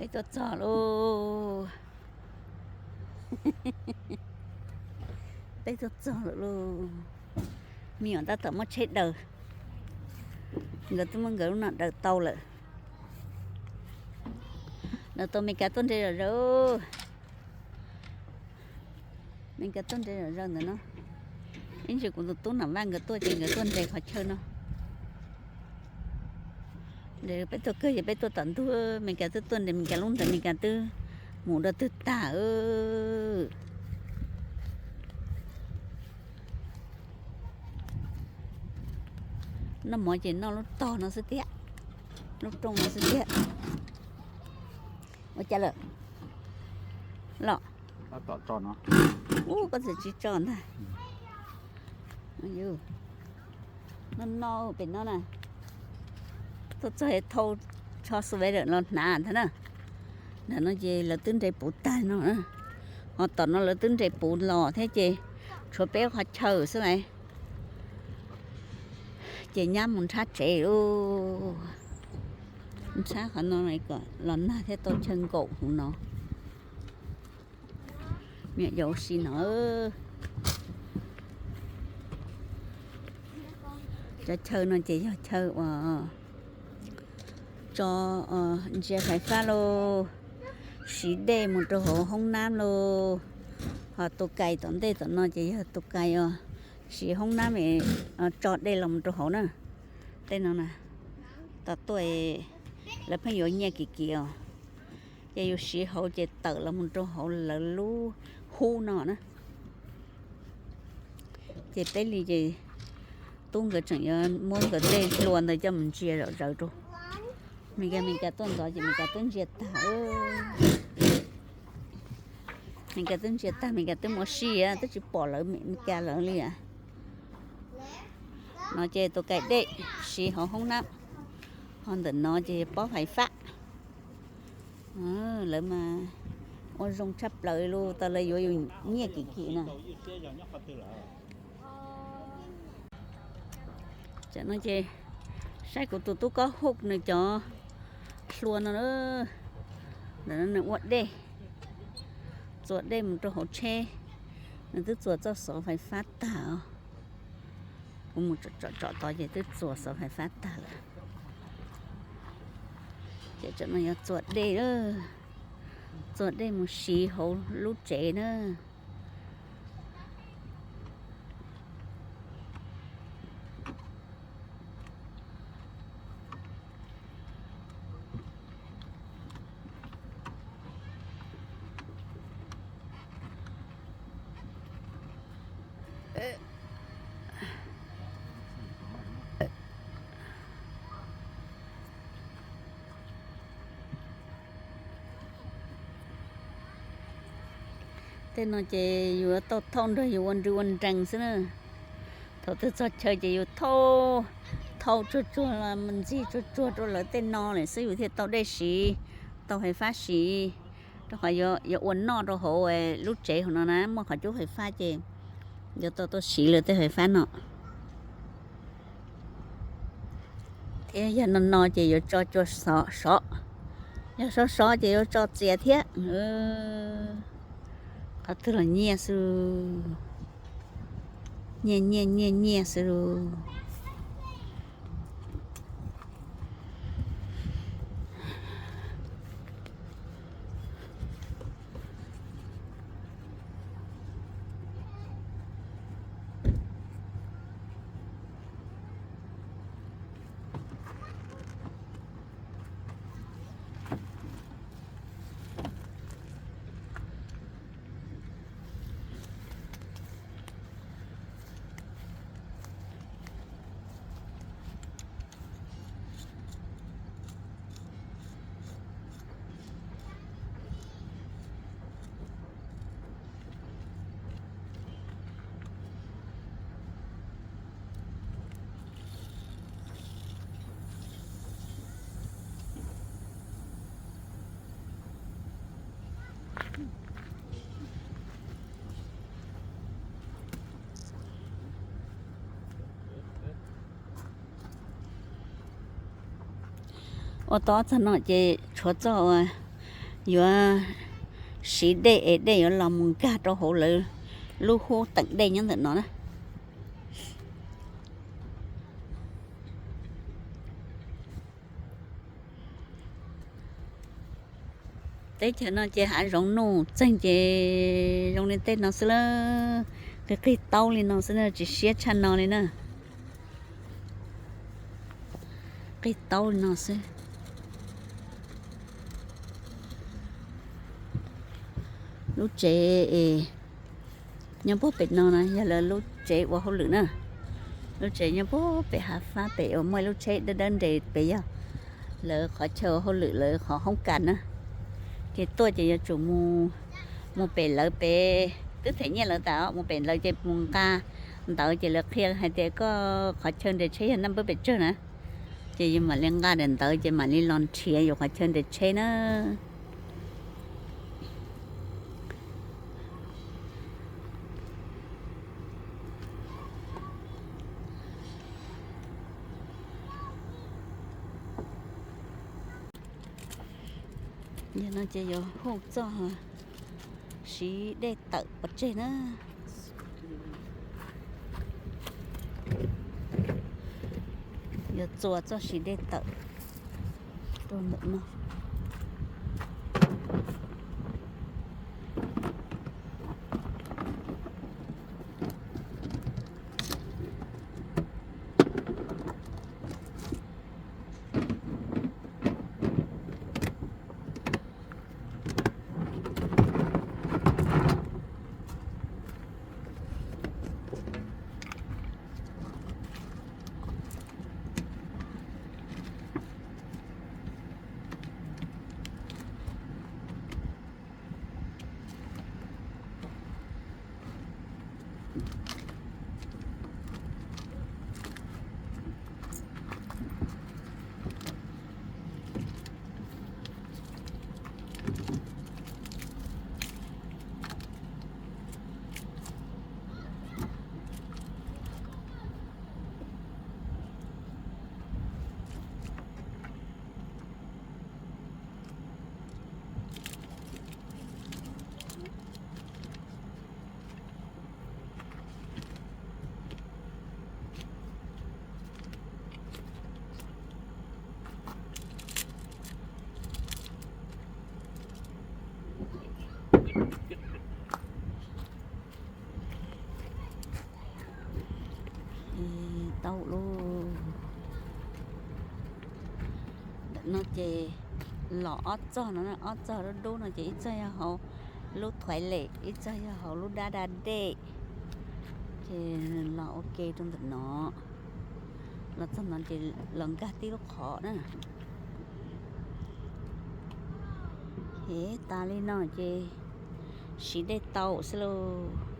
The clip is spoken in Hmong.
Peb tuaj txog lauj. Peb tuaj txog lawm lauj. Me nyuam tab tom muab tsheb daws. Nkawd twb muab nkawd lub no daws tau lawm. Daws tau, Meskas tuaj nres zom zaws. Meskas tuaj nres zom zaws ntawm no. Ib ntsis kuv tus tub Nam Vaj nkawd tuaj ces nkawd tuaj nres qhov chaw no. Peb tuaj kawg ces peb tuaj tom ntug, Meskas twb tuaj nres Meskas lub ntawd, Meskas twb mus dua twg tag. Noj mov ces noj lub tog no xwb thiab, lub rooj no xwb thiab. Ua cas lawm los? Ub, koj txawm tsis tso ntag. No no, pem no na. Tuaj txog thau tsho sweater los hnav ntag na. Ntawm no ces lawv twb nres puv tag no. Ho tom no lawv twb nres puv los thiab ces tshuav peb qhov chaw xwb lauj. Ces nyab mus nrhab tsev lauj. Nrhab qhov no kom los nag thiaj tau chaw nkaum hauv no. Niam yau si no. Cov chaw no ces yog chaw uas tso, ntsia fais fab lauj, siv dej mus rau hauv hoob nab lauj. Ho tus kais tom ntej tom no ces yog tus kais uas siv hoob nab es tso dej los mus rau hauv na. Tej no na, tom tuaj lawv pheej yuav nyiaj kim kim os. Ces yus siv hauv ces tawm los mus rau hauv lawv lub hub no na. Ces peb li ces tub nkawd tseem yuav muab nkawd tej hlua ntawd coj mus ntsia zom zaws rau. Meskas, Meskas tuaj ntxov ces Meskas twb ntsia tag. Meskas twb ntsia tag, Meskas twb mus ua si, twb tsis pom lawv, Meskas lawv li. No ces tus kais dej siv hauv hoob nab, ho ntawm no ces pob fais fab. Lawv mas ua zoo tshaj plaws li, tau lawv yuav yus nyiaj kim kim na. Tam no ces saib kuv tus tub Kob Huj nws cov hlua no, ntawm no nws ua dej, txuas dej mus rau hauv tsheb, nws twb txuas txoj xov fais fab tag os. Kuv mus tsom tsom tod ces twb txuas xov fais fab tag lawm. Ces tam no yuav txuas dej, txuas dej mus siv hauv lub tsev na. Tej no ces yus yuav tau thauj nrog yus ua nrws ua nrees xwb na. Thaum twg txog chaw ces yus thauj, thauj tsuag tsuag los ntxig tsuag tsuag rau lawv tej no lawm xwb yus thiaj tau dej siv, tau fais fab siv. Rau qhov yuav ua noj rau hauv lub tsev hauv no na, muaj qhov cub fais fab ces yuav tau tuaj siv lawv tej fais fab no. Thiab yog no no ces yuav tso cua sov, yog sov sov ces yuav tso txias thiab. Qhov twg los nyiaj xwb, nyiaj nyiaj nyiaj nyiaj xwb. Ua tau ob txog no ces tshuav txoj uas Yuav siv dej es dej yuav los mus nkag rau hauv lawv lub hub teem dej nyob ntawm no na. Teb chaws no ces hav zoov nuj txeeg ces zoo li tej no xwb lawm. Qig qig taub li no xwb na, tsis siab tshaj no li na. Qig taub li no xwb. Lub tsev es nyob puag pem no na yog lawv lub tsev ua hauj lwm na. Lub tsev nyob puag pem hav fab pem uas muaj ib lub tsheb dawb dawb nres pem yog lawv qhov chaw ua hauj lwm, lawv qhov hoob kas na. Ces tuaj ces yuav tsum mus, mus pem lawv pem, twb them nyiaj lawv tas, mus pem lawv ces mus nqa ntawv ces lawv qhia hais tias koj qhov chaw nres tsheb yog naj npawb pes tsawg na. Ces yus mam li nqa daim ntawv ces mam li los nrhiav yus qhov chaw nres tsheb na. Yog no ces yuav hu txoj siv dej tawm pov tseg na. Yuav txuas txoj siv dej tawm rau ntawm no. Tau lauj. Ntawm no ces los ob txog no, ob txog dub dub no ces ib txog yog hauv lub toilet, ib txog yog hauv lub dab da dej. Ces los ua ke rau ntawm no, los txog no ces los nkag tib lub qhov na. Hev tas li no ces siv dej tau xwb lauj.